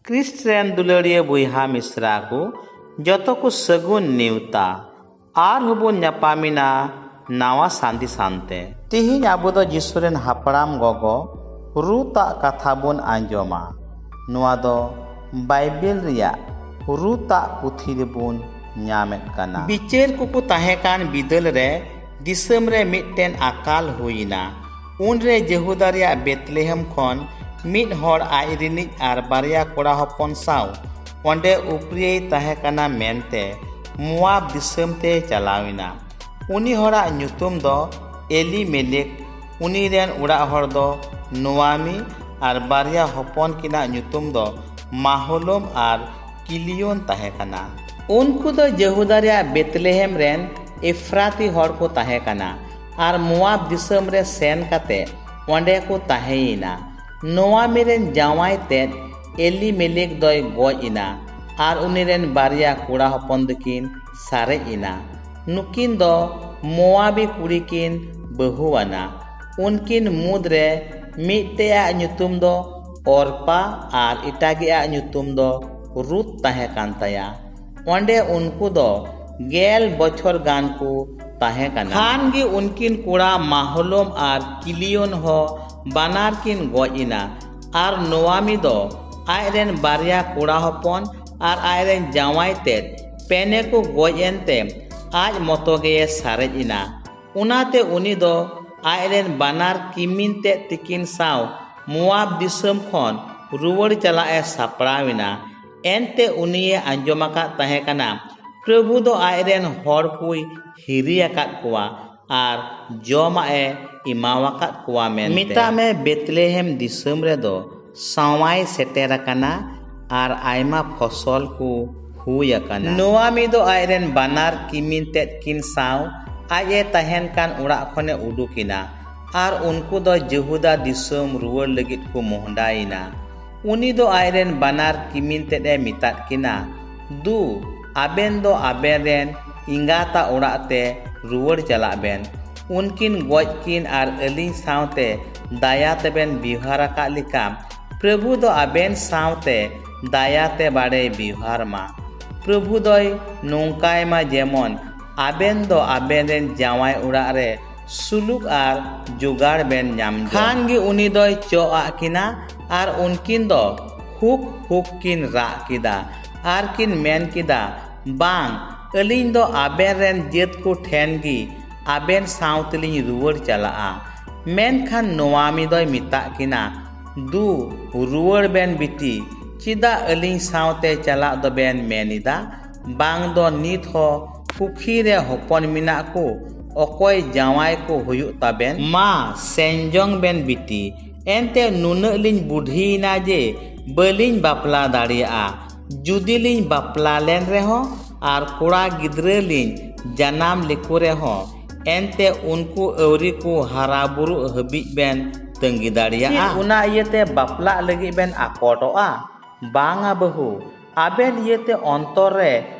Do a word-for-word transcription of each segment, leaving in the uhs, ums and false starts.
Christ ᱨᱮᱱ ᱫᱩᱞᱟᱹᱲᱤᱭᱟᱹ ᱵᱚᱭᱦᱟ ᱢᱤᱥᱨᱟ ᱠᱚ, ᱡᱚᱛᱚ ᱠᱚ ᱥᱟᱹᱜᱩᱱ ᱱᱮᱣᱛᱟ᱾ ᱟᱨᱦᱚᱸ ᱵᱚᱱ ᱧᱟᱯᱟᱢᱮᱱᱟ ᱱᱟᱣᱟ ᱥᱟᱸᱫᱮᱥ ᱟᱱᱛᱮ᱾ ᱛᱤᱦᱤᱧ ᱟᱵᱚ ᱫᱚ ᱡᱤᱥᱩ ᱨᱮᱱ ᱦᱟᱯᱲᱟᱢ ᱜᱚᱜᱚ ᱨᱩᱛᱟᱜ ᱠᱟᱛᱷᱟ ᱵᱚᱱ ᱟᱸᱡᱚᱢᱟ᱾ ᱱᱚᱣᱟ ᱫᱚ ᱵᱟᱭᱵᱮᱞ ᱨᱮᱭᱟᱜ ᱨᱩᱛᱟᱜ ᱯᱩᱛᱷᱤ ᱨᱮᱵᱚᱱ ᱧᱟᱢᱮᱫ ᱠᱟᱱᱟ᱾ ᱵᱤᱪᱟᱹᱨ ᱠᱚᱠᱚ ᱛᱟᱦᱮᱸ ᱠᱟᱱ ᱵᱤᱫᱟᱹᱞ ᱨᱮ ᱫᱤᱥᱚᱢ ᱨᱮ ᱢᱤᱫᱴᱮᱱ ᱟᱠᱟᱞ ᱦᱩᱭ ᱮᱱᱟ᱾ ᱩᱱᱨᱮ ᱡᱮᱦᱩᱫᱟ ᱨᱮᱭᱟᱜ ᱵᱮᱛᱞᱮᱦᱮᱢ ᱠᱷᱚᱱ ᱢᱤᱫ ᱦᱚᱲ ᱟᱡ ᱨᱤᱱᱤᱡ ᱟᱨ ᱵᱟᱨᱭᱟ ᱠᱚᱲᱟ ᱦᱚᱯᱚᱱ ᱥᱟᱶ ᱚᱸᱰᱮ ᱩᱯᱨᱤᱭᱟᱹᱭ ᱛᱟᱦᱮᱸ ᱠᱟᱱᱟ ᱢᱮᱱᱛᱮ ᱢᱳᱣᱟᱵ ᱫᱤᱥᱚᱢ ᱛᱮᱭ ᱪᱟᱞᱟᱣ ᱮᱱᱟ᱾ ᱩᱱᱤ ᱦᱚᱲᱟᱜ ᱧᱩᱛᱩᱢ ᱫᱚ ᱮᱞᱤᱢᱮᱞᱮᱠ, ᱩᱱᱤ ᱨᱮᱱ ᱚᱲᱟᱜ ᱦᱚᱲ ᱫᱚ ᱱᱚᱣᱟᱢᱤ ᱟᱨ ᱵᱟᱨᱭᱟ ᱦᱚᱯᱚᱱ ᱠᱤᱱᱟᱜ ᱧᱩᱛᱩᱢ ᱫᱚ ᱢᱟᱦᱞᱳᱢ ᱟᱨ ᱠᱤᱞᱤᱭᱳᱱ ᱛᱟᱦᱮᱸ ᱠᱟᱱᱟ᱾ ᱩᱱᱠᱩ ᱫᱚ ᱡᱮᱦᱩᱫᱟ ᱨᱮᱭᱟᱜ ᱵᱮᱛᱞᱮᱦᱮᱢ ᱨᱮᱱ ᱮᱯᱷᱨᱟᱛᱤ ᱦᱚᱲ ᱠᱚ ᱛᱟᱦᱮᱸ ᱠᱟᱱᱟ ᱟᱨ ᱢᱳᱣᱟᱵ ᱫᱤᱥᱚᱢ ᱨᱮ ᱥᱮᱱ ᱠᱟᱛᱮ ᱚᱸᱰᱮ ᱠᱚ ᱛᱟᱦᱮᱸᱭᱮᱱᱟ᱾ ᱱᱚᱣᱟᱢᱤ ᱨᱮᱱ ᱡᱟᱶᱟᱭ ᱛᱮᱫ ᱮᱞᱤᱢᱮᱞᱮᱠ ᱫᱚᱭ ᱜᱚᱡ ᱮᱱᱟ ᱟᱨ ᱩᱱᱤ ᱨᱮᱱ ᱵᱟᱨᱭᱟ ᱠᱚᱲᱟ ᱦᱚᱯᱚᱱ ᱫᱚᱠᱤᱱ ᱥᱟᱨᱮᱡ ᱮᱱᱟ᱾ ᱱᱩᱠᱤᱱ ᱫᱚ ᱢᱳᱣᱟᱵᱤ ᱠᱩᱲᱤ ᱠᱤᱱ ᱵᱟᱹᱦᱩᱣᱟᱱᱟ᱾ ᱩᱱᱠᱤᱱ ᱢᱩᱫᱽᱨᱮ ᱢᱤᱫᱴᱮᱡᱟᱜ ᱧᱩᱛᱩᱢ ᱫᱚ ᱚᱨᱯᱟ ᱟᱨ ᱮᱴᱟᱜᱤᱡᱟᱜ ᱧᱩᱛᱩᱢ ᱫᱚ ᱨᱩᱛ ᱛᱟᱦᱮᱸ ᱠᱟᱱ ᱛᱟᱭᱟ᱾ ᱚᱸᱰᱮ ᱩᱱᱠᱩ ᱫᱚ ᱜᱮᱞ ᱵᱚᱪᱷᱚᱨ ᱜᱟᱱ ᱠᱚ ᱛᱟᱦᱮᱸ ᱠᱟᱱᱟ᱾ ᱠᱷᱟᱱ ᱜᱮ ᱩᱱᱠᱤᱱ ᱠᱚᱲᱟ ᱢᱟᱦᱞᱳᱢ ᱟᱨ ᱠᱤᱞᱤᱭᱳᱱ ᱦᱚᱸ ᱵᱟᱱᱟᱨ ᱠᱤᱱ ᱜᱚᱡ ᱮᱱᱟ᱾ ᱟᱨ ᱱᱚᱣᱟᱢᱤ ᱫᱚ ᱟᱡ ᱨᱮᱱ ᱵᱟᱨᱭᱟ ᱠᱚᱲᱟ ᱦᱚᱯᱚᱱ ᱟᱨ ᱟᱡ ᱨᱮᱱ ᱡᱟᱶᱟᱭ ᱛᱮᱫ ᱯᱮᱱᱮ ᱠᱚ ᱜᱚᱡ ᱮᱱᱛᱮ ᱟᱡ ᱢᱚᱛᱚ ᱜᱮᱭᱮ ᱥᱟᱨᱮᱡ ᱮᱱᱟ᱾ ᱚᱱᱟᱛᱮ ᱩᱱᱤ ᱫᱚ ᱟᱡ ᱨᱮᱱ ᱵᱟᱱᱟᱨ ᱠᱤᱢᱤᱱ ᱛᱮᱫ ᱛᱤᱠᱤᱱ ᱥᱟᱶ ᱢᱳᱣᱟᱵ ᱫᱤᱥᱚᱢ ᱠᱷᱚᱱ ᱨᱩᱣᱟᱹᱲ ᱪᱟᱞᱟᱜ ᱮ ᱥᱟᱯᱲᱟᱣ ᱮᱱᱟ᱾ ᱮᱱᱛᱮ ᱩᱱᱤᱭᱮ ᱟᱸᱡᱚᱢ ᱟᱠᱟᱫ ᱛᱟᱦᱮᱸ ᱠᱟᱱᱟ, ᱯᱨᱚᱵᱷᱩ ᱫᱚ ᱟᱡ ᱨᱮᱱ ᱦᱚᱲ ᱠᱚᱭ ᱦᱤᱨᱤ ᱟᱠᱟᱫ ᱠᱚᱣᱟ ᱟᱨ ᱡᱚᱢᱟᱜ ᱮ ᱮᱢᱟᱣᱟᱠᱟᱫ ᱠᱚᱣᱟ ᱢᱮᱱᱛᱮ᱾ ᱢᱮᱛᱟᱜ ᱢᱮ, ᱵᱮᱛᱞᱮᱦᱮᱢ ᱫᱤᱥᱚᱢ ᱨᱮᱫᱚ ᱥᱟᱶᱟᱭ ᱥᱮᱴᱮᱨ ᱟᱠᱟᱱᱟ ᱟᱨ ᱟᱭᱢᱟ ᱯᱷᱚᱥᱚᱞ ᱠᱚ ᱦᱩᱭ ᱟᱠᱟᱱᱟ᱾ ᱱᱚᱣᱟᱢᱤ ᱫᱚ ᱟᱡ ᱨᱮᱱ ᱵᱟᱱᱟᱨ ᱠᱤᱢᱤᱱ ᱛᱮᱫ ᱠᱤᱱ ᱥᱟᱶ ᱟᱡ ᱮ ᱛᱟᱦᱮᱱ ᱠᱟᱱ ᱚᱲᱟᱜ ᱠᱷᱚᱱᱮ ᱩᱰᱩᱠ ᱮᱱᱟ ᱟᱨ ᱩᱱᱠᱩ ᱫᱚ ᱡᱮᱦᱩᱫᱟ ᱫᱤᱥᱚᱢ ᱨᱩᱣᱟᱹᱲ ᱞᱟᱹᱜᱤᱫ ᱠᱚ ᱢᱚᱦᱰᱟᱭᱮᱱᱟ᱾ ᱩᱱᱤ ᱫᱚ ᱟᱡ ᱨᱮᱱ ᱵᱟᱱᱟᱨ ᱠᱤᱢᱤᱱ ᱛᱮᱫ ᱮ ᱢᱮᱛᱟᱫ ᱠᱤᱱᱟ, ᱫᱩ, ᱟᱵᱮᱱ ᱫᱚ ᱟᱵᱮᱱ ᱨᱮᱱ ᱮᱸᱜᱟᱛᱟᱜ ᱚᱲᱟᱜ ᱛᱮ ᱨᱩᱣᱟᱹᱲ ᱪᱟᱞᱟᱜ ᱵᱮᱱ᱾ ᱩᱱᱠᱤᱱ ᱜᱚᱡ ᱠᱤᱱ ᱟᱨ ᱟᱹᱞᱤᱧ ᱥᱟᱶᱛᱮ ᱫᱟᱭᱟ ᱛᱮᱵᱮᱱ ᱵᱮᱣᱦᱟᱨ ᱟᱠᱟᱫ ᱞᱮᱠᱟ, ᱯᱨᱚᱵᱷᱩ ᱫᱚ ᱟᱵᱮᱱ ᱥᱟᱶᱛᱮ ᱫᱟᱭᱟᱛᱮ ᱵᱟᱲᱮᱭ ᱵᱮᱣᱦᱟᱨ ᱢᱟ᱾ ᱯᱨᱚᱵᱷᱩ ᱫᱚᱭ ᱱᱚᱝᱠᱟᱭ ᱢᱟ, ᱡᱮᱢᱚᱱ ᱟᱵᱮᱱ ᱫᱚ ᱟᱵᱮᱱ ᱨᱮᱱ ᱡᱟᱶᱟᱭ ᱚᱲᱟᱜ ᱨᱮ ᱥᱩᱞᱩᱠ ᱟᱨ ᱡᱚᱜᱟᱲ ᱵᱮᱱ ᱧᱟᱢ ᱡᱚᱝ᱾ ᱠᱷᱟᱱ ᱜᱮ ᱩᱱᱤ ᱫᱚᱭ ᱪᱚᱜ ᱟᱜ ᱠᱤᱱᱟ, ᱟᱨ ᱩᱱᱠᱤᱱ ᱫᱚ ᱦᱩᱠ ᱦᱩᱠ ᱠᱤᱱ ᱨᱟᱜ ᱠᱮᱫᱟ, ᱟᱨ ᱠᱤᱱ ᱢᱮᱱ ᱠᱮᱫᱟ, ᱵᱟᱝ, ᱟᱹᱞᱤᱧ ᱫᱚ ᱟᱵᱮᱱ ᱨᱮᱱ ᱡᱟᱹᱛ ᱠᱚ ᱴᱷᱮᱱ ᱜᱮ ᱟᱵᱮᱱ ᱥᱟᱶ ᱛᱮᱞᱤᱧ ᱨᱩᱣᱟᱹᱲ ᱪᱟᱞᱟᱜᱼᱟ᱾ ᱢᱮᱱᱠᱷᱟᱱ ᱱᱚᱣᱟᱢᱤ ᱫᱚᱭ ᱢᱮᱛᱟᱜ ᱠᱤᱱᱟ, ᱫᱩ, ᱨᱩᱣᱟᱹᱲ ᱵᱮᱱ ᱵᱤᱴᱤ, ᱪᱮᱫᱟᱜ ᱟᱹᱞᱤᱧ ᱥᱟᱶᱛᱮ ᱪᱟᱞᱟᱜ ᱫᱚᱵᱮᱱ ᱢᱮᱱ ᱮᱫᱟ? ᱵᱟᱝ ᱫᱚ ᱱᱤᱛ ᱦᱚᱸ ᱠᱩᱠᱷᱤ ᱨᱮ ᱦᱚᱯᱚᱱ ᱢᱮᱱᱟᱜ ᱠᱚ, ᱚᱠᱚᱭ ᱡᱟᱶᱟᱭ ᱠᱚ ᱦᱩᱭᱩᱜ ᱛᱟᱵᱮᱱ? ᱢᱟ, ᱥᱮᱱ ᱡᱚᱝ ᱵᱮᱱ ᱵᱤᱴᱤ, ᱮᱱᱛᱮ ᱱᱩᱱᱟᱹᱜ ᱞᱤᱧ ᱵᱩᱰᱷᱤᱭᱮᱱᱟ ᱡᱮ ᱵᱟᱹᱞᱤᱧ ᱵᱟᱯᱞᱟ ᱫᱟᱲᱮᱭᱟᱜᱼᱟ᱾ ᱡᱩᱫᱤ ᱞᱤᱧ ᱵᱟᱯᱞᱟ ᱞᱮᱱ ᱨᱮᱦᱚᱸ ᱟᱨ ᱠᱚᱲᱟ ᱜᱤᱫᱽᱨᱟᱹ ᱞᱤᱧ ᱡᱟᱱᱟᱢ ᱞᱮᱠᱚ ᱨᱮᱦᱚᱸ, ᱮᱱᱛᱮ ᱩᱱᱠᱩ ᱟᱹᱣᱨᱤ ᱠᱚ ᱦᱟᱨᱟ ᱵᱩᱨᱩᱜ ᱦᱟᱹᱵᱤᱡ ᱵᱮᱱ ᱛᱟᱺᱜᱤ ᱫᱟᱲᱮᱭᱟᱜᱼᱟ? ᱪᱮᱫ ᱚᱱᱟ ᱤᱭᱟᱹᱛᱮ ᱵᱟᱯᱞᱟᱜ ᱞᱟᱹᱜᱤᱫ ᱵᱮᱱ ᱟᱠᱚᱴᱚᱜᱼᱟ? ᱵᱟᱝᱟ ᱵᱟᱹᱦᱩ, ᱟᱵᱮᱱ ᱤᱭᱟᱹᱛᱮ ᱚᱱᱛᱚᱨ ᱨᱮ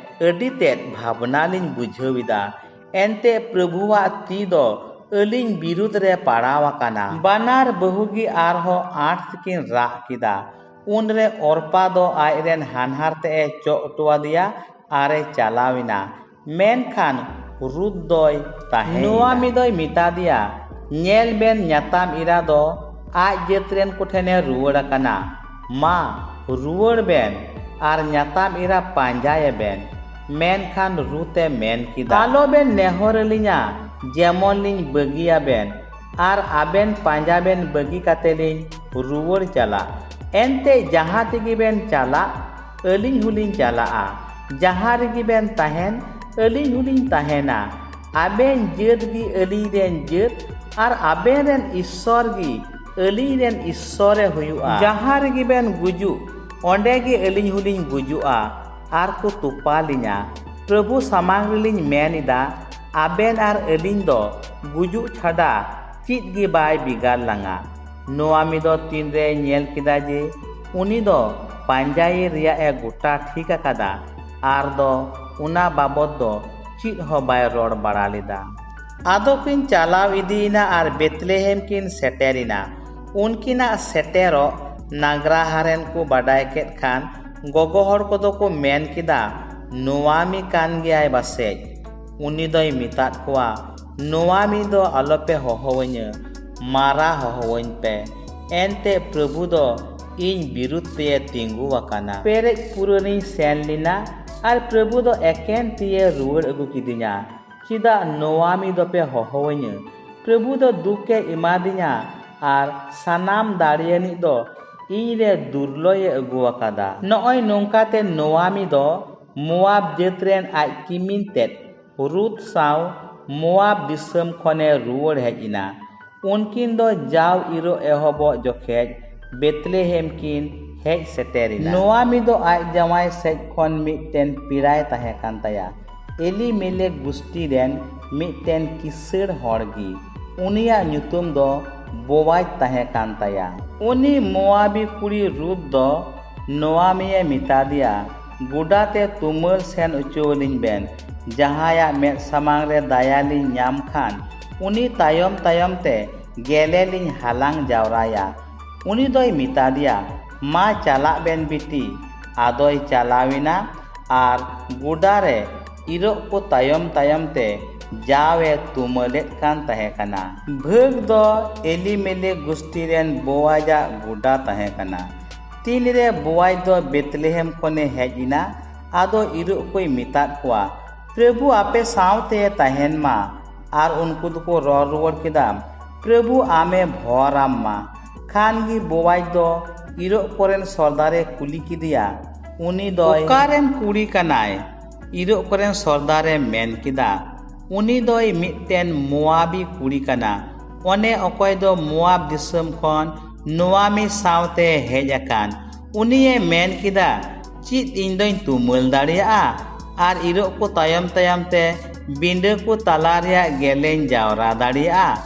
ᱟᱹᱰᱤ ᱛᱮᱫ ᱵᱷᱟᱵᱽᱱᱟ ᱞᱤᱧ ᱵᱩᱡᱷᱟᱹᱣ ᱮᱫᱟ᱾ ᱮᱱᱛᱮ ᱯᱨᱚᱵᱷᱩᱣᱟᱜ ᱛᱤ ᱫᱚ ᱟᱹᱞᱤᱧ ᱵᱤᱨᱩᱫᱽ ᱨᱮ ᱯᱟᱲᱟᱣ ᱟᱠᱟᱱᱟ᱾ ᱵᱟᱱᱟᱨ ᱵᱟᱹᱦᱩ ᱜᱮ ᱟᱨᱦᱚᱸ ᱟᱸᱴ ᱛᱮᱠᱤᱱ ᱨᱟᱜ ᱠᱮᱫᱟ᱾ ᱩᱱᱨᱮ ᱚᱨᱯᱟ ᱫᱚ ᱟᱡ ᱨᱮᱱ ᱦᱟᱱᱦᱟᱨ ᱛᱮ ᱮ ᱪᱚᱜ ᱦᱚᱴᱚ ᱟᱫᱮᱭᱟ ᱟᱨ ᱮ ᱪᱟᱞᱟᱣ ᱮᱱᱟ᱾ ᱢᱮᱱᱠᱷᱟᱱ ᱨᱩᱛ ᱫᱚᱭ ᱛᱟᱦᱮᱸ ᱱᱚᱣᱟ ᱮᱱᱟ᱾ ᱢᱤᱫ ᱫᱚᱭ ᱢᱮᱛᱟ ᱫᱮᱭᱟ, ᱧᱮᱞ ᱵᱮᱱ, ᱧᱟᱛᱟᱢ ᱮᱨᱟ ᱫᱚ ᱟᱡ ᱡᱟᱹᱛ ᱨᱮᱱ ᱠᱚᱴᱷᱮᱱᱮ ᱨᱩᱣᱟᱹᱲ ᱟᱠᱟᱱᱟ᱾ ᱢᱟ, ᱨᱩᱣᱟᱹᱲ ᱵᱮᱱ ᱟᱨ ᱧᱟᱛᱟᱢ ᱮᱨᱟ ᱯᱟᱸᱡᱟᱭᱮ ᱵᱮᱱ᱾ ᱢᱮᱱᱠᱷᱟᱱ ᱨᱩᱛ ᱮ ᱢᱮᱱ ᱠᱮᱫᱟ, ᱟᱞᱚ ᱵᱮᱱ ᱱᱮᱦᱚᱨ ᱟᱹᱞᱤᱧᱟ, ᱡᱮᱢᱚᱱ ᱞᱤᱧ ᱵᱟᱹᱜᱤᱭᱟ ᱵᱮᱱ ᱟᱨ ᱟᱵᱮᱱ ᱯᱟᱸᱡᱟ ᱵᱮᱱ ᱵᱟᱹᱜᱤ ᱠᱟᱛᱮ ᱞᱤᱧ ᱨᱩᱣᱟᱹᱲ ᱪᱟᱞᱟᱜ᱾ ᱮᱱᱛᱮ ᱡᱟᱦᱟᱸ ᱛᱮᱜᱮ ᱵᱮᱱ ᱪᱟᱞᱟᱜ, ᱟᱹᱞᱤᱧ ᱦᱚᱸᱞᱤᱧ ᱪᱟᱞᱟᱜᱼᱟ᱾ ᱡᱟᱦᱟᱸ ᱨᱮᱜᱮ ᱵᱮᱱ ᱛᱟᱦᱮᱱ, ᱟᱹᱞᱤᱧ ᱦᱚᱸᱞᱤᱧ ᱛᱟᱦᱮᱱᱟ᱾ ᱟᱵᱮᱱ ᱡᱟᱹᱛ ᱜᱮ ᱟᱹᱞᱤᱧ ᱨᱮᱱ ᱡᱟᱹᱛ ᱟᱨ ᱟᱵᱮᱱ ᱨᱮᱱ ᱤᱥᱥᱚᱨ ᱜᱮ ᱟᱹᱞᱤᱧ ᱨᱮᱱ ᱤᱥᱥᱚᱨᱮ ᱦᱩᱭᱩᱜᱼᱟ᱾ ᱡᱟᱦᱟᱸ ᱨᱮᱜᱮ ᱵᱮᱱ ᱜᱩᱡᱩᱜ, ᱚᱸᱰᱮ ᱜᱮ ᱟᱹᱞᱤᱧ ᱦᱚᱸᱞᱤᱧ ᱜᱩᱡᱩᱜᱼᱟ ᱟᱨ ᱠᱚ ᱛᱚᱯᱟ ᱞᱤᱧᱟ᱾ ᱯᱨᱚᱵᱷᱩ ᱥᱟᱢᱟᱝ ᱨᱮᱞᱤᱧ ᱢᱮᱱ ᱮᱫᱟ, ᱟᱵᱮᱱ ᱟᱨ ᱟᱹᱞᱤᱧ ᱫᱚ ᱜᱩᱡᱩᱜ ᱪᱷᱟᱰᱟ ᱪᱮᱫ ᱜᱮ ᱵᱟᱭ ᱵᱷᱮᱜᱟᱨ ᱞᱟᱝᱟ᱾ ᱱᱚᱣᱟᱢᱤ ᱫᱚ ᱛᱤᱱᱨᱮᱭ ᱧᱮᱞ ᱠᱮᱫᱟ ᱡᱮ ᱩᱱᱤ ᱫᱚ ᱯᱟᱸᱡᱟᱭᱮ ᱨᱮᱭᱟᱜ ᱮ ᱜᱚᱴᱟ ᱴᱷᱤᱠ ᱟᱠᱟᱫᱟ, ᱟᱨ ᱫᱚ ᱚᱱᱟ ᱵᱟᱵᱚᱛ ᱫᱚ ᱪᱮᱫ ᱦᱚᱸ ᱵᱟᱭ ᱨᱚᱲ ᱵᱟᱲᱟ ᱞᱮᱫᱟ᱾ ᱟᱫᱚ ᱠᱤᱱ ᱪᱟᱞᱟᱣ ᱤᱫᱤᱭᱮᱱᱟ ᱟᱨ ᱵᱮᱛᱞᱮᱦᱮᱢ ᱠᱤᱱ ᱥᱮᱴᱮᱨᱮᱱᱟ᱾ ᱩᱱᱠᱤᱱᱟᱜ ᱥᱮᱴᱮᱨᱚᱜ ᱱᱟᱜᱽᱨᱟᱦᱟ ᱨᱮᱱ ᱠᱚ ᱵᱟᱰᱟᱭ ᱠᱮᱫ ᱠᱷᱟᱱ, ᱜᱚᱜᱚ ᱦᱚᱲ ᱠᱚᱫᱚ ᱠᱚ ᱢᱮᱱ ᱠᱮᱫᱟ, "ᱱᱚᱣᱟᱢᱤ ᱠᱟᱱ ᱜᱮᱭᱟᱭ ᱵᱟᱥᱮᱡ?" ᱩᱱᱤ ᱫᱚᱭ ᱢᱮᱛᱟᱫ ᱠᱚᱣᱟ, "ᱱᱚᱣᱟᱢᱤ ᱫᱚ ᱟᱞᱚᱯᱮ ᱦᱚᱦᱚᱣᱟᱹᱧᱟᱹ, ᱢᱟᱨᱟ ᱦᱚᱦᱚᱣᱟᱹᱧ ᱯᱮ᱾ ᱮᱱᱛᱮ ᱯᱨᱚᱵᱷᱩ ᱫᱚ ᱤᱧ ᱵᱤᱨᱩᱫᱷ ᱛᱮᱭᱮ ᱛᱤᱸᱜᱩ ᱟᱠᱟᱱᱟ᱾ ᱯᱮᱨᱮᱡ ᱯᱩᱨᱟᱹᱱᱤᱧ ᱥᱮᱱ ᱞᱮᱱᱟ ᱟᱨ ᱯᱨᱚᱵᱷᱩ ᱫᱚ ᱮᱠᱮᱱ ᱛᱤᱭᱮ ᱨᱩᱣᱟᱹᱲ ᱟᱹᱜᱩ ᱠᱤᱫᱤᱧᱟ᱾ ᱪᱮᱫᱟᱜ ᱱᱚᱣᱟᱢᱤ ᱫᱚᱯᱮ ᱦᱚᱦᱚᱣᱟᱹᱧᱟᱹ? ᱯᱨᱚᱵᱷᱩ ᱫᱚ ᱫᱩᱠ ᱮ ᱮᱢᱟᱫᱤᱧᱟ ᱟᱨ ᱥᱟᱱᱟᱢ ᱫᱟᱲᱮᱭᱟᱱᱤᱡ ᱫᱚ ᱤᱧ ᱨᱮ ᱫᱩᱨᱞᱚᱭ ᱮ ᱟᱹᱜᱩ ᱟᱠᱟᱫᱟ᱾" ᱱᱚᱜᱼᱚᱭ ᱱᱚᱝᱠᱟᱛᱮ ᱱᱚᱣᱟᱢᱤ ᱫᱚ ᱢᱳᱣᱟᱵ ᱡᱟᱹᱛ ᱨᱮᱱ ᱟᱡ ᱠᱤᱢᱤᱱ ᱛᱮᱫ ᱨᱩᱛ ᱥᱟᱶ ᱢᱳᱣᱟᱵ ᱫᱤᱥᱚᱢ ᱠᱷᱚᱱᱮ ᱨᱩᱣᱟᱹᱲ ᱦᱮᱡ ᱮᱱᱟ᱾ ᱩᱱᱠᱤᱱ ᱫᱚ ᱡᱟᱣ ᱤᱨᱚᱜ ᱮᱦᱚᱵᱚᱜ ᱡᱚᱠᱷᱮᱡ ᱵᱮᱛᱞᱮᱦᱮᱢ ᱠᱤᱱ ᱦᱮᱡ ᱥᱮᱴᱮᱨ ᱮᱱᱟ᱾ ᱱᱚᱣᱟᱢᱤ ᱫᱚ ᱟᱡ ᱡᱟᱶᱟᱭ ᱥᱮᱡ ᱠᱷᱚᱱ ᱢᱤᱫᱴᱮᱱ ᱯᱮᱲᱟᱭ ᱛᱟᱦᱮᱸ ᱠᱟᱱ ᱛᱟᱭᱟ, ᱮᱞᱤᱢᱮᱞᱮᱠ ᱜᱩᱥᱴᱤ ᱨᱮᱱ ᱢᱤᱫᱴᱮᱱ ᱠᱤᱥᱟᱹᱬ ᱦᱚᱲ ᱜᱮ᱾ ᱩᱱᱤᱭᱟᱜ ᱧᱩᱛᱩᱢ ᱫᱚ ᱵᱳᱣᱟᱡᱽ ᱛᱟᱦᱮᱸ ᱠᱟᱱ ᱛᱟᱭᱟ᱾ ᱩᱱᱤ ᱢᱳᱣᱟᱵᱤ ᱠᱩᱲᱤ ᱨᱩᱛ ᱫᱚ ᱱᱚᱣᱟᱢᱤᱭᱮ ᱢᱮᱛᱟ ᱫᱮᱭᱟ, "ᱜᱚᱰᱟ ᱛᱮ ᱛᱩᱢᱟᱹᱞ ᱥᱮᱱ ᱚᱪᱚ ᱟᱹᱞᱤᱧ ᱵᱮᱱ᱾ ᱡᱟᱦᱟᱸᱭᱟᱜ ᱢᱮᱫ ᱥᱟᱢᱟᱝ ᱨᱮ ᱫᱟᱭᱟ ᱞᱤᱧ ᱧᱟᱢ ᱠᱷᱟᱱ, ᱩᱱᱤ ᱛᱟᱭᱚᱢ ᱛᱟᱭᱚᱢ ᱛᱮ ᱜᱮᱞᱮ ᱞᱤᱧ ᱦᱟᱞᱟᱝ ᱡᱟᱣᱨᱟᱭᱟ᱾" ᱩᱱᱤ ᱫᱚᱭ ᱢᱮᱛᱟ ᱫᱮᱭᱟ, "ᱢᱟ ᱪᱟᱞᱟᱜ ᱵᱮᱱ ᱵᱤᱴᱤ᱾" ᱟᱫᱚᱭ ᱪᱟᱞᱟᱣ ᱮᱱᱟ ᱟᱨ ᱜᱚᱰᱟ ᱨᱮ ᱤᱨᱚᱜ ᱠᱚ ᱛᱟᱭᱚᱢ ᱛᱟᱭᱚᱢ ᱛᱮ ᱡᱟᱣ ᱮ ᱛᱩᱢᱟᱹᱞᱮᱫ ᱠᱟᱱ ᱛᱟᱦᱮᱸ ᱠᱟᱱᱟ᱾ ᱵᱷᱟᱹᱜᱽ ᱫᱚ ᱮᱞᱤᱢᱮᱞᱮᱠ ᱜᱩᱥᱴᱤ ᱨᱮᱱ ᱵᱳᱣᱟᱡᱟᱜ ᱜᱚᱰᱟ ᱛᱟᱦᱮᱸ ᱠᱟᱱᱟ᱾ ᱛᱤᱱᱨᱮ ᱵᱳᱣᱟᱡᱽ ᱫᱚ ᱵᱮᱛᱞᱮᱦᱮᱢ ᱠᱷᱚᱱᱮ ᱦᱮᱡ ᱮᱱᱟ, ᱟᱫᱚ ᱤᱨᱚᱜ ᱠᱚᱭ ᱢᱮᱛᱟᱫ ᱠᱚᱣᱟ, "ᱯᱨᱚᱵᱷᱩ ᱟᱯᱮ ᱥᱟᱶᱛᱮ ᱛᱟᱦᱮᱱ ᱢᱟ ᱟᱨ ᱩᱱᱠᱩ ᱫᱚᱠᱚ ᱨᱚᱲ ᱨᱩᱣᱟᱹᱲ ᱠᱮᱫᱟ, "ᱯᱨᱚᱵᱷᱩ ᱟᱢᱮ ᱵᱷᱚᱨᱟᱢ ᱢᱟ᱾" ᱠᱷᱟᱱ ᱜᱮ ᱵᱳᱣᱟᱡᱽ ᱫᱚ ᱤᱨᱚᱜ ᱠᱚᱨᱮᱱ ᱥᱚᱨᱫᱟᱨᱮ ᱠᱩᱞᱤ ᱠᱮᱫᱮᱭᱟ, ᱩᱱᱤ ᱫᱚᱭ, "ᱚᱠᱟᱨᱮᱱ ᱠᱩᱲᱤ ᱠᱟᱱᱟᱭ?" ᱤᱨᱚᱜ ᱠᱚᱨᱮᱱ ᱥᱚᱨᱫᱟᱨᱮ ᱢᱮᱱ ᱠᱮᱫᱟ, "ᱩᱱᱤ ᱫᱚᱭ ᱢᱤᱫᱴᱮᱱ ᱢᱳᱣᱟᱵᱤ ᱠᱩᱲᱤ ᱠᱟᱱᱟ, ᱚᱱᱮ ᱚᱠᱚᱭ ᱫᱚ ᱢᱳᱣᱟᱵ ᱫᱤᱥᱚᱢ ᱠᱷᱚᱱ ᱱᱚᱣᱟᱢᱤ ᱥᱟᱶᱛᱮ ᱦᱮᱡ ᱟᱠᱟᱱ᱾" ᱩᱱᱤᱭᱮ ᱢᱮᱱ ᱠᱮᱫᱟ, "ᱪᱮᱫ ᱤᱧ ᱫᱚᱧ ᱛᱩᱢᱟᱹᱞ ᱫᱟᱲᱮᱭᱟᱜᱼᱟ ᱟᱨ ᱤᱨᱚᱜ ᱠᱚ ᱛᱟᱭᱚᱢ ᱛᱟᱭᱚᱢ ᱛᱮ ᱵᱤᱸᱰᱟᱹ ᱠᱚ ᱛᱟᱞᱟ ᱨᱮᱭᱟᱜ ᱜᱮᱞᱮᱧ ᱡᱟᱣᱨᱟ ᱫᱟᱲᱮᱭᱟᱜᱼᱟ?"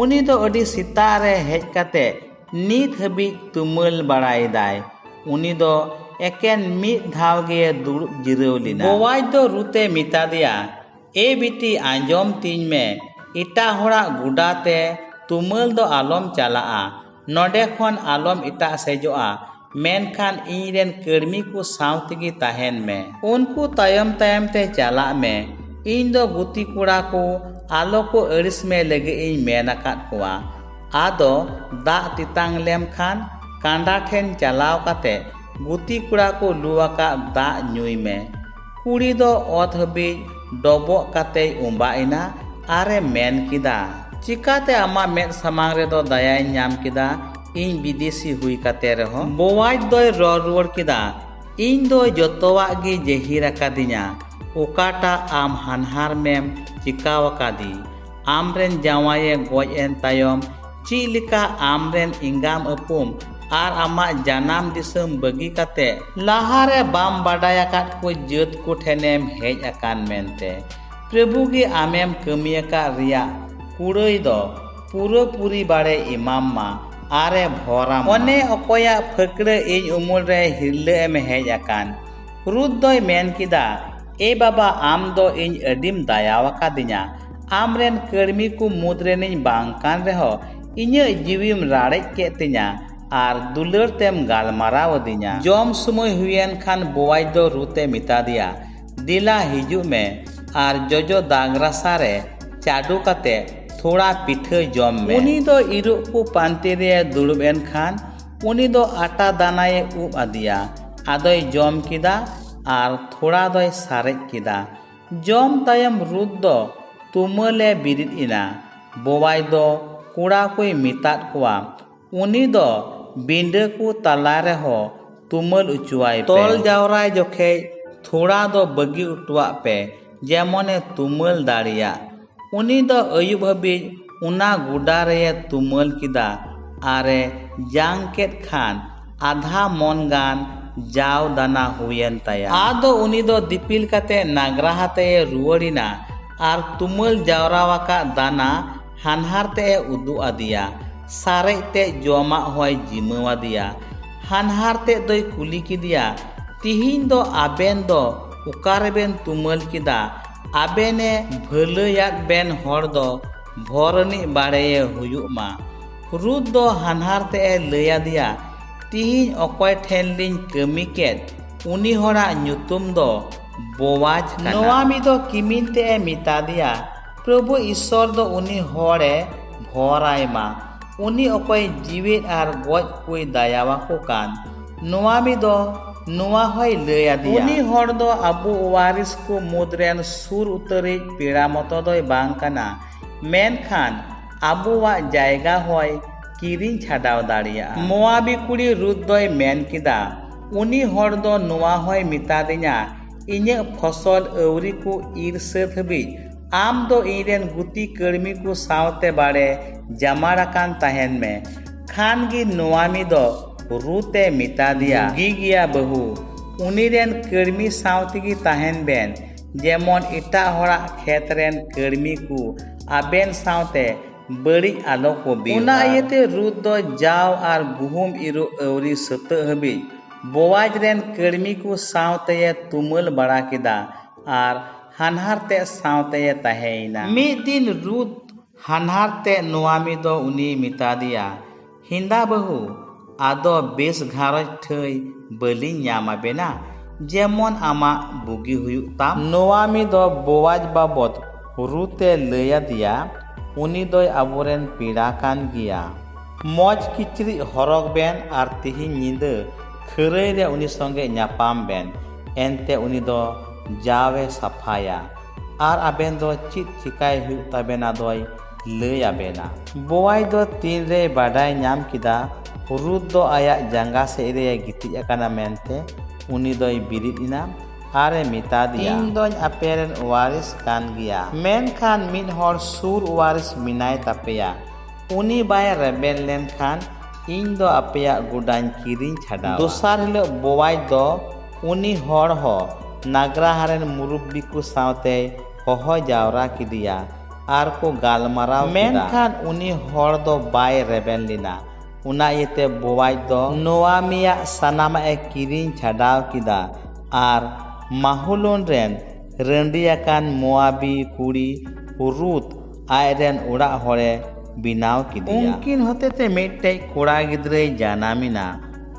ᱩᱱᱤ ᱫᱚ ᱟᱹᱰᱤ ᱥᱮᱛᱟᱜ ᱨᱮ ᱦᱮᱡ ᱠᱟᱛᱮ ᱱᱤᱛ ᱦᱟᱹᱵᱤᱡ ᱛᱩᱢᱟᱹᱞ ᱵᱟᱲᱟᱭᱮᱫᱟᱭ᱾ ᱩᱱᱤ ᱫᱚ ᱮᱠᱮᱱ ᱢᱤᱫ ᱫᱷᱟᱣ ᱜᱮ ᱫᱩᱲᱩᱵ ᱡᱤᱨᱟᱹᱣ ᱞᱮᱱᱟ᱾ ᱵᱳᱣᱟᱡᱽ ᱫᱚ ᱨᱩᱛᱮ ᱢᱮᱛᱟ ᱫᱮᱭᱟ, "ᱮ ᱵᱤᱴᱤ, ᱟᱸᱡᱚᱢ ᱛᱤᱧ ᱢᱮ, ᱮᱴᱟᱜ ᱦᱚᱲᱟᱜ ᱜᱚᱰᱟ ᱛᱮ ᱛᱩᱢᱟᱹᱞ ᱫᱚ ᱟᱞᱚᱢ ᱪᱟᱞᱟᱜᱼᱟ᱾ ᱱᱚᱰᱮ ᱠᱷᱚᱱ ᱟᱞᱚᱢ ᱮᱴᱟᱜ ᱥᱮᱡᱚᱜᱼᱟ, ᱢᱮᱱᱠᱷᱟᱱ ᱤᱧ ᱨᱮᱱ ᱠᱟᱹᱲᱢᱤ ᱠᱚ ᱥᱟᱶ ᱛᱮᱜᱮ ᱛᱟᱦᱮᱱ ᱢᱮ᱾ ᱩᱱᱠᱩ ᱛᱟᱭᱚᱢ ᱛᱟᱭᱚᱢ ᱛᱮ ᱪᱟᱞᱟᱜ ᱢᱮ᱾ ᱤᱧ ᱫᱚ ᱜᱩᱛᱤ ᱠᱚᱲᱟ ᱠᱚ ᱟᱞᱚ ᱠᱚ ᱟᱹᱲᱤᱥ ᱢᱮ ᱞᱟᱹᱜᱤᱫ ᱤᱧ ᱢᱮᱱ ᱟᱠᱟᱫ ᱠᱚᱣᱟ᱾ ᱟᱫᱚ ᱫᱟᱜ ᱛᱮᱛᱟᱝ ᱞᱮᱢ ᱠᱷᱟᱱ ᱠᱟᱸᱰᱟ ᱴᱷᱮᱱ ᱪᱟᱞᱟᱣ ᱠᱟᱛᱮ ᱜᱩᱛᱤ ᱠᱚᱲᱟ ᱠᱚ ᱞᱩ ᱟᱠᱟᱫ ᱫᱟᱜ ᱧᱩᱭ ᱢᱮ᱾ ᱠᱩᱲᱤ ᱫᱚ ᱚᱛ ᱦᱟᱹᱵᱤᱡ ᱰᱚᱵᱚᱜ ᱠᱟᱛᱮᱭ ᱩᱸᱵᱟᱜ ᱮᱱᱟ ᱟᱨᱮ ᱢᱮᱱ ᱠᱮᱫᱟ, ᱪᱤᱠᱟᱛᱮ ᱟᱢᱟᱜ ᱢᱮᱫ ᱥᱟᱢᱟᱝ ᱨᱮᱫᱚ ᱫᱟᱭᱟᱧ ᱧᱟᱢ ᱠᱮᱫᱟ, ᱤᱧ ᱵᱤᱫᱮᱥᱤ ᱦᱩᱭ ᱠᱟᱛᱮ ᱨᱮᱦᱚᱸ? ᱵᱳᱣᱟᱡᱽ ᱫᱚᱭ ᱨᱚᱲ ᱨᱩᱣᱟᱹᱲ ᱠᱮᱫᱟ, ᱤᱧ ᱫᱚ ᱡᱚᱛᱚᱣᱟᱜ ᱜᱮ ᱡᱟᱹᱦᱤᱨ ᱟᱠᱟᱫᱤᱧᱟ, ᱚᱠᱟᱴᱟᱜ ᱟᱢ ᱦᱟᱱᱦᱟᱨ ᱢᱮᱢ ᱪᱤᱠᱟᱣ ᱟᱠᱟᱫᱤ᱾ ᱟᱢᱨᱮᱱ ᱡᱟᱶᱟᱭᱮ ᱜᱚᱡ ᱮᱱ ᱛᱟᱭᱚᱢ ᱪᱮᱫ ᱞᱮᱠᱟ ᱟᱢᱨᱮᱱ ᱮᱸᱜᱟᱢ ᱟᱹᱯᱩᱢ ᱟᱨ ᱟᱢᱟᱜ ᱡᱟᱱᱟᱢ ᱫᱤᱥᱚᱢ ᱵᱟᱹᱜᱤ ᱠᱟᱛᱮ ᱞᱟᱦᱟᱨᱮ ᱵᱟᱢ ᱵᱟᱰᱟᱭ ᱟᱠᱟᱫ ᱠᱚ ᱡᱟᱹᱛ ᱠᱚ ᱴᱷᱮᱱᱮᱢ ᱦᱮᱡ ᱟᱠᱟᱱ ᱢᱮᱱᱛᱮ᱾ ᱯᱨᱚᱵᱷᱩ ᱜᱮ ᱟᱢᱮᱢ ᱠᱟᱹᱢᱤ ᱟᱠᱟᱫ ᱨᱮᱭᱟᱜ ᱠᱩᱲᱟᱹᱭ ᱫᱚ ᱯᱩᱨᱟᱹᱯᱩᱨᱤ ᱵᱟᱲᱮ ᱮᱢᱟᱢ ᱢᱟ ᱟᱨᱮ ᱵᱷᱚᱨᱟᱢ ᱢᱟ᱾ ᱚᱱᱮ ᱚᱠᱚᱭᱟᱜ ᱯᱷᱟᱹᱠᱲᱟᱹ ᱤᱧ ᱩᱢᱩᱞ ᱨᱮ ᱦᱤᱨᱞᱟᱹ ᱮᱢ ᱦᱮᱡ ᱟᱠᱟᱱ᱾ ᱨᱩᱛ ᱫᱚᱭ ᱢᱮᱱ ᱠᱮᱫᱟ, ᱮ ᱵᱟᱵᱟ, ᱟᱢ ᱫᱚ ᱤᱧ ᱟᱹᱰᱤᱢ ᱫᱟᱭᱟ ᱟᱠᱟᱫᱤᱧᱟ᱾ ᱟᱢᱨᱮᱱ ᱠᱟᱹᱲᱢᱤ ᱠᱚ ᱢᱩᱫᱽ ᱨᱮᱱᱤᱧ ᱵᱟᱝ ᱠᱟᱱ ᱨᱮᱦᱚᱸ, ᱤᱧᱟᱹᱜ ᱡᱤᱣᱤᱢ ᱨᱟᱲᱮᱡ ᱠᱮᱫ ᱛᱤᱧᱟ ᱟᱨ ᱫᱩᱞᱟᱹᱲ ᱛᱮᱢ ᱜᱟᱞᱢᱟᱨᱟᱣ ᱟᱹᱫᱤᱧᱟ᱾ ᱡᱚᱢ ᱥᱚᱢᱚᱭ ᱦᱩᱭᱮᱱ ᱠᱷᱟᱱ ᱵᱳᱣᱟᱡᱽ ᱫᱚ ᱨᱩᱛ ᱮ ᱢᱮᱛᱟ ᱫᱮᱭᱟ, ᱫᱮᱞᱟ ᱦᱤᱡᱩᱜ ᱢᱮ ᱟᱨ ᱡᱚᱡᱚ ᱫᱟᱜᱽ ᱨᱟᱥᱟ ᱨᱮ ᱪᱟᱰᱚ ᱠᱟᱛᱮ ᱛᱷᱚᱲᱟ ᱯᱤᱴᱷᱟᱹ ᱡᱚᱢ ᱢᱮ᱾ ᱩᱱᱤ ᱫᱚ ᱤᱨᱚᱜ ᱠᱚ ᱯᱟᱱᱛᱮ ᱨᱮ ᱫᱩᱲᱩᱵ ᱮᱱ ᱠᱷᱟᱱ ᱩᱱᱤ ᱫᱚ ᱟᱴᱟ ᱫᱟᱱᱟᱭᱮ ᱩᱵ ᱟᱫᱮᱭᱟ᱾ ᱟᱫᱚᱭ ᱡᱚᱢ ᱠᱮᱫᱟ ᱟᱨ ᱛᱷᱚᱲᱟ ᱫᱚᱭ ᱥᱟᱨᱮᱡ ᱠᱮᱫᱟ᱾ ᱡᱚᱢ ᱛᱟᱭᱚᱢ ᱨᱩᱛ ᱫᱚ ᱛᱩᱢᱟᱹᱞᱮ ᱵᱤᱨᱤᱫ ᱮᱱᱟ᱾ ᱵᱳᱣᱟᱡᱽ ᱫᱚ ᱠᱚᱲᱟ ᱠᱚᱭ ᱢᱮᱛᱟᱫ ᱠᱚᱣᱟ, ᱩᱱᱤ ᱫᱚ ᱵᱤᱸᱰᱟᱹ ᱠᱚ ᱛᱟᱞᱟ ᱨᱮᱦᱚᱸ ᱛᱩᱢᱟᱹᱞ ᱚᱪᱚᱣᱟᱭ ᱯᱮ᱾ ᱛᱚᱞ ᱡᱟᱣᱨᱟᱭ ᱡᱚᱠᱷᱮᱡ ᱛᱷᱚᱲᱟ ᱫᱚ ᱵᱟᱹᱜᱤ ᱚᱴᱚᱣᱟᱜ ᱯᱮ, ᱡᱮᱢᱚᱱᱮ ᱛᱩᱢᱟᱹᱞ ᱫᱟᱲᱮᱭᱟᱜ᱾ ᱩᱱᱤ ᱫᱚ ᱟᱹᱭᱩᱵ ᱦᱟᱹᱵᱤᱡ ᱚᱱᱟ ᱜᱚᱰᱟ ᱨᱮᱭᱮ ᱛᱩᱢᱟᱹᱞ ᱠᱮᱫᱟ ᱟᱨᱮ ᱡᱟᱝ ᱠᱮᱫ ᱠᱷᱟᱱ ᱟᱫᱷᱟ ᱢᱚᱱ ᱜᱟᱱ ᱡᱟᱣ ᱫᱟᱱᱟ ᱦᱩᱭᱮᱱ ᱛᱟᱭᱟ᱾ ᱟᱫᱚ ᱩᱱᱤ ᱫᱚ ᱫᱤᱯᱤᱞ ᱠᱟᱛᱮ ᱱᱟᱜᱽᱨᱟᱦᱟ ᱛᱮᱭᱮ ᱨᱩᱣᱟᱹᱲ ᱮᱱᱟ ᱟᱨ ᱛᱩᱢᱟᱹᱞ ᱡᱟᱣᱨᱟ ᱟᱠᱟᱫ ᱫᱟᱱᱟ ᱦᱟᱱᱦᱟᱨ ᱛᱮᱫ ᱮ ᱩᱫᱩᱜ ᱟᱫᱮᱭᱟ᱾ ᱥᱟᱨᱮᱡ ᱛᱮᱫ ᱡᱚᱢᱟᱜ ᱦᱚᱸᱭ ᱡᱤᱢᱟᱹᱣ ᱟᱫᱮᱭᱟ᱾ ᱦᱟᱱᱦᱟᱨ ᱛᱮᱫ ᱫᱚᱭ ᱠᱩᱞᱤ ᱠᱮᱫᱮᱭᱟ, "ᱛᱤᱦᱤᱧ ᱫᱚ ᱟᱵᱮᱱ ᱫᱚ ᱚᱠᱟ ᱨᱮᱵᱮᱱ ᱛᱩᱢᱟᱹᱞ ᱠᱮᱫᱟ? ᱟᱵᱮᱱᱮ ᱵᱷᱟᱹᱞᱟᱹᱭᱟᱫ ᱵᱮᱱ ᱦᱚᱲ ᱫᱚ ᱵᱷᱚᱨ ᱟᱹᱱᱤᱡ ᱵᱟᱲᱮᱭᱮ ᱦᱩᱭᱩᱜ ᱢᱟ᱾" ᱨᱩᱛ ᱫᱚ ᱦᱟᱱᱦᱟᱨ ᱛᱮ ᱮ ᱞᱟᱹᱭ ᱟᱫᱮᱭᱟ, "ᱛᱤᱦᱤᱧ ᱚᱠᱚᱭ ᱴᱷᱮᱱ ᱞᱤᱧ ᱠᱟᱹᱢᱤ ᱠᱮᱫ, ᱩᱱᱤ ᱦᱚᱲᱟᱜ ᱧᱩᱛᱩᱢ ᱫᱚ ᱵᱳᱣᱟᱡᱽ ᱠᱟᱱᱟ᱾" ᱱᱚᱣᱟᱢᱤ ᱫᱚ ᱠᱤᱢᱤᱱ ᱛᱮ ᱮ ᱢᱮᱛᱟ ᱫᱮᱭᱟ, "ᱯᱨᱚᱵᱷᱩ ᱤᱥᱚᱨ ᱫᱚ ᱩᱱᱤ ᱦᱚᱲ ᱮ ᱵᱷᱚᱨᱟᱭ ᱢᱟ, ᱩᱱᱤ ᱚᱠᱚᱭ ᱡᱤᱣᱮᱫ ᱟᱨ ᱜᱚᱡ ᱠᱚᱭ ᱫᱟᱭᱟᱣᱟᱠᱚ ᱠᱟᱱ᱾" ᱱᱚᱣᱟᱢᱤ ᱫᱚ ᱱᱚᱣᱟ ᱦᱚᱸᱭ ᱞᱟᱹᱭ ᱟᱫᱮᱭᱟ, "ᱩᱱᱤ ᱦᱚᱲ ᱫᱚ ᱟᱵᱚ ᱣᱟᱨᱤᱥ ᱠᱚ ᱢᱩᱫᱽ ᱨᱮᱱ ᱥᱩᱨ ᱩᱛᱟᱹᱨᱤᱡ ᱯᱮᱲᱟ ᱢᱚᱛᱚ ᱫᱚᱭ ᱵᱟᱝ ᱠᱟᱱᱟ, ᱢᱮᱱᱠᱷᱟᱱ ᱟᱵᱚᱣᱟᱜ ᱡᱟᱭᱜᱟ ᱦᱚᱸᱭ ᱠᱤᱨᱤᱧ ᱪᱷᱟᱰᱟᱣ ᱫᱟᱲᱮᱭᱟᱜᱼᱟ᱾" ᱢᱳᱣᱟᱵᱤ ᱠᱩᱲᱤ ᱨᱩᱛ ᱫᱚᱭ ᱢᱮᱱ ᱠᱮᱫᱟ, "ᱩᱱᱤ ᱦᱚᱲ ᱫᱚ ᱱᱚᱣᱟ ᱦᱚᱸᱭ ᱢᱮᱛᱟᱫᱤᱧᱟ, ᱤᱧᱟᱹᱜ ᱯᱷᱚᱥᱚᱞ ᱟᱹᱣᱨᱤ ᱠᱚ ᱤᱨ ᱥᱟᱹᱛ ᱦᱟᱹᱵᱤᱡ ᱟᱢ ᱫᱚ ᱤᱧᱨᱮᱱ ᱜᱩᱛᱤ ᱠᱟᱹᱲᱢᱤ ᱠᱚ ᱥᱟᱶᱛᱮ ᱵᱟᱲᱮ ᱡᱟᱢᱟᱲ ᱟᱠᱟᱱ ᱛᱟᱦᱮᱱ ᱢᱮ᱾" ᱠᱷᱟᱱ ᱜᱮ ᱱᱚᱣᱟᱢᱤ ᱫᱚ ᱨᱩᱛ ᱮ ᱢᱮᱛᱟ ᱫᱮᱭᱟ, "ᱵᱩᱜᱤ ᱜᱮᱭᱟ ᱵᱟᱹᱦᱩ, ᱩᱱᱤ ᱨᱮᱱ ᱠᱟᱹᱲᱢᱤ ᱥᱟᱶ ᱛᱮᱜᱮ ᱛᱟᱦᱮᱱ ᱵᱮᱱ, ᱡᱮᱢᱚᱱ ᱮᱴᱟᱜ ᱦᱚᱲᱟᱜ ᱠᱷᱮᱛ ᱨᱮᱱ ᱠᱟᱹᱲᱢᱤ ᱠᱚ ᱟᱵᱮᱱ ᱥᱟᱶᱛᱮ ᱵᱟᱹᱲᱤᱡ ᱟᱞᱚ ᱠᱚ ᱵᱮᱣᱦᱟᱨ᱾" ᱚᱱᱟ ᱤᱭᱟᱹᱛᱮ ᱨᱩᱛ ᱫᱚ ᱡᱟᱣ ᱟᱨ ᱜᱩᱦᱩᱢ ᱤᱨᱚᱜ ᱟᱹᱣᱨᱤ ᱥᱟᱹᱛᱟᱹᱜ ᱦᱟᱹᱵᱤᱡ ᱵᱳᱣᱟᱡᱽ ᱨᱮᱱ ᱠᱟᱹᱲᱢᱤ ᱠᱚ ᱥᱟᱶᱛᱮᱭᱮ ᱛᱩᱢᱟᱹᱞ ᱵᱟᱲᱟ ᱠᱮᱫᱟ ᱟᱨ ᱦᱟᱱᱦᱟᱨ ᱛᱮᱫ ᱥᱟᱶᱛᱮᱭᱮ ᱛᱟᱦᱮᱸᱭᱮᱱᱟ᱾ ᱢᱤᱫ ᱫᱤᱱ ᱨᱩᱛ ᱦᱟᱱᱦᱟᱨ ᱛᱮᱫ ᱱᱚᱣᱟᱢᱤ ᱫᱚ ᱩᱱᱤᱭ ᱢᱮᱛᱟ ᱫᱮᱭᱟ, "ᱦᱮᱸᱫᱟ ᱵᱟᱹᱦᱩ, ᱟᱫᱚ ᱵᱮᱥ ᱜᱷᱟᱨᱚᱸᱡᱽ ᱴᱷᱟᱹᱭ ᱵᱟᱹᱞᱤᱧ ᱧᱟᱢ ᱟᱵᱮᱱᱟ, ᱡᱮᱢᱚᱱ ᱟᱢᱟᱜ ᱵᱩᱜᱤ ᱦᱩᱭᱩᱜ ᱛᱟᱢ?" ᱱᱚᱣᱟᱢᱤ ᱫᱚ ᱵᱳᱣᱟᱡᱽ ᱵᱟᱵᱚᱫ ᱨᱩᱛ ᱮ ᱞᱟᱹᱭ ᱟᱫᱮᱭᱟ, "ᱩᱱᱤ ᱫᱚᱭ ᱟᱵᱚᱨᱮᱱ ᱯᱮᱲᱟ ᱠᱟᱱ ᱜᱮᱭᱟ᱾ ᱢᱚᱡᱽ ᱠᱤᱪᱨᱤᱡ ᱦᱚᱨᱚᱜᱽ ᱵᱮᱱ ᱟᱨ ᱛᱤᱦᱤᱧ ᱧᱤᱫᱟᱹ ᱠᱷᱟᱹᱨᱟᱹᱭ ᱨᱮ ᱩᱱᱤ ᱥᱚᱸᱜᱮ ᱧᱟᱯᱟᱢ ᱵᱮᱱ, ᱮᱱᱛᱮ ᱩᱱᱤ ᱫᱚ ᱡᱟᱣᱮ ᱥᱟᱯᱷᱟᱭᱟ ᱟᱨ ᱟᱵᱮᱱ ᱫᱚ ᱪᱮᱫ ᱪᱤᱠᱟᱭ ᱦᱩᱭᱩᱜ ᱛᱟᱵᱮᱱᱟ ᱫᱚᱭ ᱞᱟᱹᱭ ᱟᱵᱮᱱᱟ᱾" ᱵᱳᱣᱟᱡᱽ ᱫᱚ ᱛᱤᱱᱨᱮᱭ ᱵᱟᱰᱟᱭ ᱧᱟᱢ ᱠᱮᱫᱟ ᱨᱩᱛ ᱫᱚ ᱟᱭᱟᱜ ᱡᱟᱸᱜᱟ ᱥᱮᱫ ᱨᱮᱭ ᱜᱤᱛᱤᱡ ᱟᱠᱟᱱᱟ ᱢᱮᱱᱛᱮ, ᱩᱱᱤ ᱫᱚᱭ ᱵᱤᱨᱤᱫ ᱮᱱᱟ ᱟᱨ ᱮ ᱢᱮᱛᱟ ᱫᱮᱭᱟ, "ᱤᱧ ᱫᱚᱧ ᱟᱯᱮ ᱨᱮᱱ ᱣᱟᱨᱤᱥ ᱠᱟᱱ ᱜᱮᱭᱟ, ᱢᱮᱱᱠᱷᱟᱱ ᱢᱤᱫ ᱦᱚᱲ ᱥᱩᱨ ᱣᱟᱨᱤᱥ ᱢᱮᱱᱟᱭ ᱛᱟᱯᱮᱭᱟ, ᱩᱱᱤ ᱵᱟᱭ ᱨᱮᱵᱮᱱ ᱞᱮᱱᱠᱷᱟᱱ ᱤᱧ ᱫᱚ ᱟᱯᱮᱭᱟᱜ ᱜᱚᱰᱟᱧ ᱠᱤᱨᱤᱧ ᱪᱷᱟᱰᱟᱣᱟ᱾" ᱫᱚᱥᱟᱨ ᱦᱤᱞᱳᱜ ᱵᱳᱣᱟᱡᱽ ᱫᱚ ᱩᱱᱤ ᱦᱚᱲ ᱦᱚᱸ ᱱᱟᱜᱽᱨᱟᱦᱟ ᱨᱮᱱ ᱢᱩᱨᱩᱵᱵᱤ ᱠᱚ ᱥᱟᱶᱛᱮᱭ ᱦᱚᱦᱚ ᱡᱟᱣᱨᱟ ᱠᱮᱫᱮᱭᱟ ᱟᱨ ᱠᱚ ᱜᱟᱞᱢᱟᱨᱟᱣ ᱠᱮᱫᱟ᱾ ᱢᱮᱱᱠᱷᱟᱱ ᱩᱱᱤ ᱦᱚᱲ ᱫᱚ ᱵᱟᱭ ᱨᱮᱵᱮᱱ ᱞᱮᱱᱟ᱾ ᱚᱱᱟ ᱤᱭᱟᱹᱛᱮ ᱵᱳᱣᱟᱡᱽ ᱫᱚ ᱱᱚᱣᱟᱢᱤᱭᱟᱜ ᱥᱟᱱᱟᱢᱟᱜ ᱮ ᱠᱤᱨᱤᱧ ᱪᱷᱟᱰᱟᱣ ᱠᱮᱫᱟ ᱟᱨ ᱢᱟᱦᱩᱞᱳᱱ ᱨᱮᱱ ᱨᱟᱺᱰᱤ ᱟᱠᱟᱱ ᱢᱳᱣᱟᱵᱤ ᱠᱩᱲᱤ ᱨᱩᱛ ᱟᱡ ᱨᱮᱱ ᱚᱲᱟᱜ ᱦᱚᱲᱮ ᱵᱮᱱᱟᱣ ᱠᱮᱫᱮᱭᱟ᱾ ᱩᱱᱠᱤᱱ ᱦᱚᱛᱮᱛᱮ ᱢᱤᱫᱴᱮᱡ ᱠᱚᱲᱟ ᱜᱤᱫᱽᱨᱟᱹᱭ ᱡᱟᱱᱟᱢ ᱮᱱᱟ᱾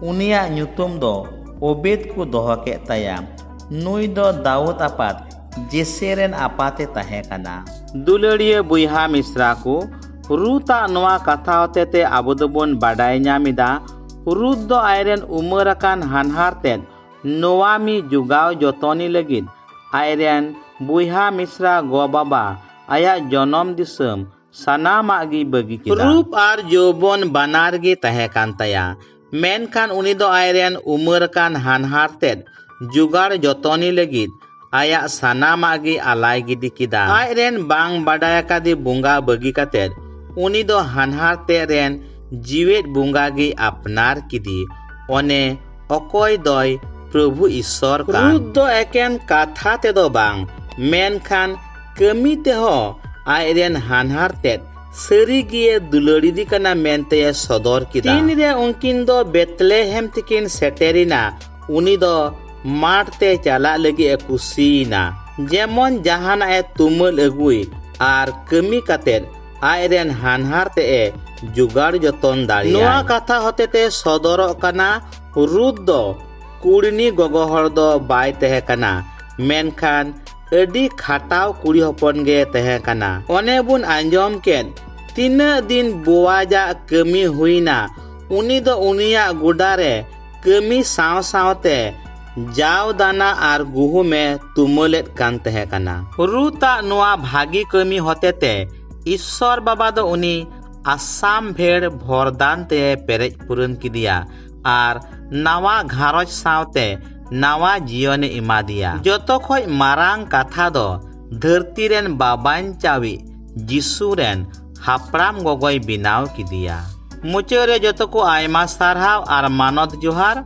ᱩᱱᱤᱭᱟᱜ ᱧᱩᱛᱩᱢ ᱫᱚ ᱳᱵᱮᱫ ᱠᱚ ᱫᱚᱦᱚ ᱠᱮᱫ ᱛᱟᱭᱟ᱾ ᱱᱩᱭ ᱫᱚ ᱫᱟᱣᱩᱫ ᱟᱯᱟᱛ ᱡᱮᱥᱮ ᱨᱮᱱ ᱟᱯᱟᱛᱮ ᱛᱟᱦᱮᱸ ᱠᱟᱱᱟ᱾ ᱫᱩᱞᱟᱹᱲᱤᱭᱟᱹ ᱵᱚᱭᱦᱟ ᱢᱤᱥᱨᱟ ᱠᱚ, ᱨᱩᱛᱟᱜ ᱱᱚᱣᱟ ᱠᱟᱛᱷᱟ ᱦᱚᱛᱮᱛᱮ ᱟᱵᱚ ᱫᱚᱵᱚᱱ ᱵᱟᱰᱟᱭ ᱧᱟᱢ ᱮᱫᱟ, ᱨᱩᱛ ᱫᱚ ᱟᱡᱨᱮᱱ ᱩᱢᱟᱹᱨ ᱟᱠᱟᱱ ᱦᱟᱱᱦᱟᱨ ᱛᱮᱫ ᱱᱚᱣᱟᱢᱤ ᱡᱚᱜᱟᱣ ᱡᱚᱛᱚᱱᱤ ᱞᱟᱹᱜᱤᱫ ᱟᱡᱨᱮᱱ ᱵᱚᱭᱦᱟ ᱢᱤᱥᱨᱟ ᱜᱚ ᱵᱟᱵᱟ, ᱟᱭᱟᱜ ᱡᱚᱱᱚᱢ ᱫᱤᱥᱚᱢ, ᱥᱟᱱᱟᱢᱟᱜ ᱜᱮᱭ ᱵᱟᱹᱜᱤ ᱠᱮᱫᱟ᱾ ᱨᱩᱯ ᱟᱨ ᱡᱳᱵᱚᱱ ᱵᱟᱱᱟᱨ ᱜᱮ ᱛᱟᱦᱮᱸ ᱠᱟᱱ ᱛᱟᱭᱟ, ᱢᱮᱱᱠᱷᱟᱱ ᱩᱱᱤ ᱫᱚ ᱟᱡᱨᱮᱱ ᱩᱢᱟᱹᱨ ᱟᱠᱟᱱ ᱦᱟᱱᱦᱟᱨ ᱛᱮᱫ ᱡᱚᱜᱟᱲ ᱡᱚᱛᱚᱱᱤ ᱞᱟᱹᱜᱤᱫ ᱟᱭᱟᱜ ᱥᱟᱱᱟᱢᱟᱜ ᱜᱮ ᱟᱞᱟᱭ ᱜᱤᱰᱤ ᱠᱮᱫᱟ᱾ ᱟᱡᱨᱮᱱ ᱵᱟᱝ ᱵᱟᱰᱟᱭ ᱟᱠᱟᱫᱮ ᱵᱚᱸᱜᱟ ᱵᱟᱹᱜᱤ ᱠᱟᱛᱮᱫ ᱩᱱᱤ ᱫᱚ ᱦᱟᱱᱦᱟᱨ ᱛᱮᱫ ᱨᱮᱱ ᱡᱤᱣᱮᱫ ᱵᱚᱸᱜᱟ ᱜᱮᱭ ᱟᱯᱱᱟᱨ ᱠᱮᱫᱮ᱾ ᱚᱱᱮ ᱚᱠᱚᱭ ᱫᱚᱭ ᱯᱨᱚᱵᱷᱩ ᱤᱥᱥᱚᱨ ᱠᱟᱱ᱾ ᱨᱩᱛ ᱫᱚ ᱮᱠᱮᱱ ᱠᱟᱛᱷᱟ ᱛᱮᱫᱚ ᱵᱟᱝ, ᱢᱮᱱᱠᱷᱟᱱ ᱠᱟᱹᱢᱤ ᱛᱮᱦᱚᱸ ᱟᱡᱨᱮᱱ ᱦᱟᱱᱦᱟᱨ ᱛᱮᱫ ᱥᱟᱹᱨᱤ ᱜᱮᱭᱮ ᱫᱩᱞᱟᱹᱲᱤᱫᱤ ᱠᱟᱱᱟ ᱢᱮᱱᱛᱮᱭ ᱥᱚᱫᱚᱨ ᱠᱮᱫᱟ᱾ ᱛᱤᱱᱨᱮ ᱩᱱᱠᱤᱱ ᱫᱚ ᱵᱮᱛᱞᱮᱦᱮᱢ ᱛᱮᱠᱤᱱ ᱥᱮᱴᱮᱨᱮᱱᱟ, ᱩᱱᱤ ᱫᱚ ᱢᱟᱴᱷ ᱛᱮ ᱪᱟᱞᱟᱜ ᱞᱟᱹᱜᱤᱫ ᱮ ᱠᱩᱥᱤᱭᱮᱱᱟ᱾ ᱡᱮᱢᱚᱱ ᱡᱟᱦᱟᱱᱟᱜ ᱮ ᱛᱩᱢᱟᱹᱞ ᱟᱹᱜᱩᱭ ᱟᱨ ᱠᱟᱹᱢᱤ ᱠᱟᱛᱮᱫ ᱟᱡᱨᱮᱱ ᱦᱟᱱᱦᱟᱨ ᱛᱮ ᱮ ᱡᱚᱜᱟᱲ ᱡᱚᱛᱚᱱ ᱫᱟᱲᱮᱭᱟᱭ᱾ ᱱᱚᱣᱟ ᱠᱟᱛᱷᱟ ᱦᱚᱛᱮᱛᱮ ᱥᱚᱫᱚᱨᱚᱜ ᱠᱟᱱᱟ, ᱨᱩᱛ ᱫᱚ ᱠᱩᱲᱱᱤ ᱜᱚᱜᱚ ᱦᱚᱲ ᱫᱚ ᱵᱟᱭ ᱛᱟᱦᱮᱸ ᱠᱟᱱᱟ, ᱢᱮᱱᱠᱷᱟᱱ ᱟᱹᱰᱤ ᱠᱷᱟᱴᱟᱣ ᱠᱩᱲᱤ ᱦᱚᱯᱚᱱ ᱜᱮ ᱛᱟᱦᱮᱸ ᱠᱟᱱᱟ᱾ ᱚᱱᱮ ᱵᱚᱱ ᱟᱸᱡᱚᱢ ᱠᱮᱫ, ᱛᱤᱱᱟᱹᱜ ᱫᱤᱱ ᱵᱳᱣᱟᱡᱟᱜ ᱠᱟᱹᱢᱤ ᱦᱩᱭᱱᱟ, ᱩᱱᱤ ᱫᱚ ᱩᱱᱤᱭᱟᱜ ᱜᱚᱰᱟ ᱨᱮ ᱠᱟᱹᱢᱤ ᱥᱟᱶ ᱥᱟᱶᱛᱮ ᱡᱟᱣ ᱫᱟᱱᱟ ᱟᱨ ᱜᱩᱦᱩᱢᱮ ᱛᱩᱢᱟᱹᱞᱮᱫ ᱠᱟᱱ ᱛᱟᱦᱮᱸ ᱠᱟᱱᱟ᱾ ᱨᱩᱛᱟᱜ ᱱᱚᱣᱟ ᱵᱷᱟᱹᱜᱤ ᱠᱟᱹᱢᱤ ᱦᱚᱛᱮᱛᱮ ᱤᱥᱥᱚᱨ ᱵᱟᱵᱟ ᱫᱚ ᱩᱱᱤ ᱟᱥᱟᱢ ᱵᱷᱮᱲ ᱵᱷᱚᱨᱫᱟᱱ ᱛᱮ ᱯᱮᱨᱮᱡ ᱯᱩᱨᱟᱹᱱ ᱠᱮᱫᱮᱭᱟ ᱟᱨ ᱱᱟᱣᱟ ᱜᱷᱟᱨᱚᱸᱡᱽ ᱥᱟᱶᱛᱮ ᱱᱟᱣᱟ ᱡᱤᱭᱚᱱᱮ ᱮᱢᱟᱫᱮᱭᱟ᱾ ᱡᱚᱛᱚ ᱠᱷᱚᱡ ᱢᱟᱨᱟᱝ ᱠᱟᱛᱷᱟ ᱫᱚ ᱫᱷᱟᱹᱨᱛᱤ ᱨᱮᱱ ᱵᱟᱵᱟᱧᱪᱟᱣᱤᱡ ᱡᱤᱥᱩ ᱨᱮᱱ ᱦᱟᱯᱲᱟᱢ ᱜᱚᱜᱚᱭ ᱵᱮᱱᱟᱣ ᱠᱮᱫᱮᱭᱟ᱾ ᱢᱩᱪᱟᱹᱫ ᱨᱮ ᱡᱚᱛᱚ ᱠᱚ ᱟᱭᱢᱟ ᱥᱟᱨᱦᱟᱣ ᱟᱨ ᱢᱟᱱᱚᱛ ᱡᱚᱦᱟᱨ᱾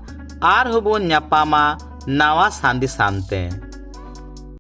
ᱟᱨᱦᱚᱸ ᱵᱚᱱ ᱧᱟᱯᱟᱢᱟ ᱱᱟᱣᱟ ᱥᱟᱸᱫᱮᱥ ᱟᱱᱛᱮ᱾